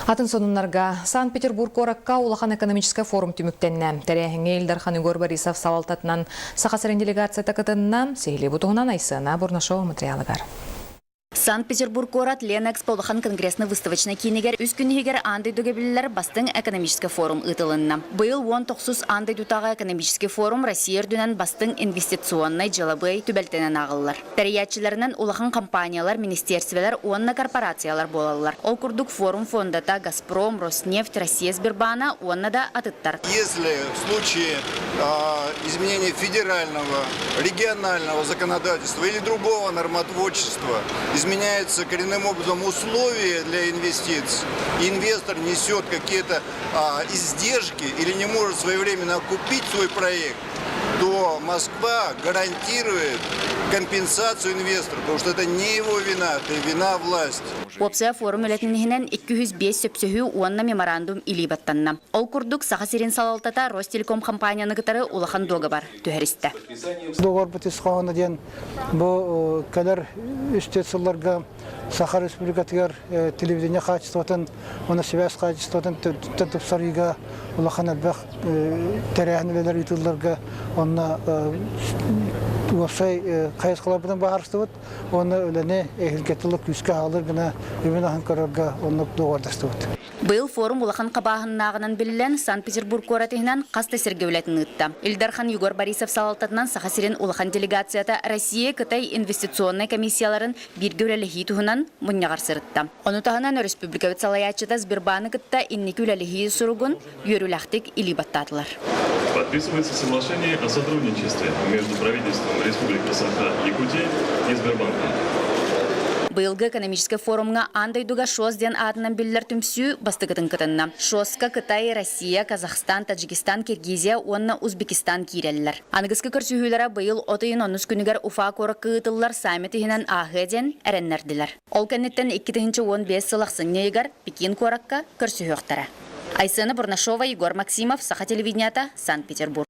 Атын сонуннарга Санкт-Петербург куоракка улахан экономическай форум түмүктэннэ. Тэрээһиҥҥэ Ил Дархан Егор Борисов салалтатынан Саха сирин делегацията кытынна. Сиһилии бу туһунан Айсена Бурнашова материалыгар. Санкт-Петербург куорат Ленэкспо улахан конгрессно-выставочнай киинигэр үс күн иһигэр аан дойдуга биллэр бастыҥ экономическай форум ыытылынна. Быйыл 19 аан дойдутааҕы экономическай форум Россия үрдүнэн бастыҥ инвестиционнай дьыалабыай түбэлтэнэн ааҕыллар. Тэрийээччилэринэн улахан компаниялар, министиэрстибэлэр уонна корпорациялар буолаллар. Ол курдук форум фондата Газпром, Роснефть, Россия Сбербаана уонна да атыттар. Если в случае изменения федерального, регионального законодательства или другого нормотворчества изменяются коренным образом условия для инвестиций, инвестор несет какие-то издержки или не может своевременно окупить свой проект, то Москва гарантирует компенсацию инвестору, потому что это не его вина, это вина власти. Уопсайа форум үлэтин иһинэн 205 сөпсөһүү уонна меморандум илии баттанна. Ол курдук Саха сирин салалтата Ростелеком компанияны кытары улахан дуогабар түһэристэ. Договорбут ис хоһооно диэн бу кэлэр үс сылларга Саха Республикатыгар телевидение хаачыстыбатын уонна сибээс хаачыстыбатын тупсарыыга улахан элбэх тэрээһин үлэлэр ыытылларга уонна уопсай хайысхаларбытын баһаарыстыбыт уонна үлэни эһилгэтилик күүскэ аалыр гына үбүн аһын көрөргө оннук доҕордостубут. Быйыл форум улахан хабааһыннааҕынан биллэн, Санкт-Петербург куорат иһинэн хас да сиргэ үлэтин ыытта. Ил Дархан Егор Борисов салалтатынан Саха сирин улахан делегацията Россия Кытай инвестиционнай комиссияларын бииргэ үлэлэһии туһунан мунньаҕар сырытта. Ону таһынан өрөспүүбүлүкэбит салайааччыта Сбербааны кытта инники үлэлэһии суругун үөрүүлээхтик илии баттаатылар. Подписывается соглашение о сотрудничестве между правительством Республики Саха-Якутия и Сбербанком. Быйылгы экономическай форумҥа аан дойдуга ШОС диэн аатынан биллэр түмсүү бастакытын кытынна. ШОСка Кытай, Россия, Казахстан, Таджикистан, Киргизия уонна Узбекистан киирэллэр. Аныгыскы көрсүһүүлэрэ быйыл от ыйын онус күнүгэр Уфа куоракка ыытыллар саммит иһинэн ааһыа диэн эрэннэрдилэр. Ол кэнниттэн 2015 сыл ахсынньы ыйыгар Пекин куоракка көрсүһүөхтэрэ. Айсена Бурнашова, Егор Максимов, Саха телевидениета, Санкт-Петербург.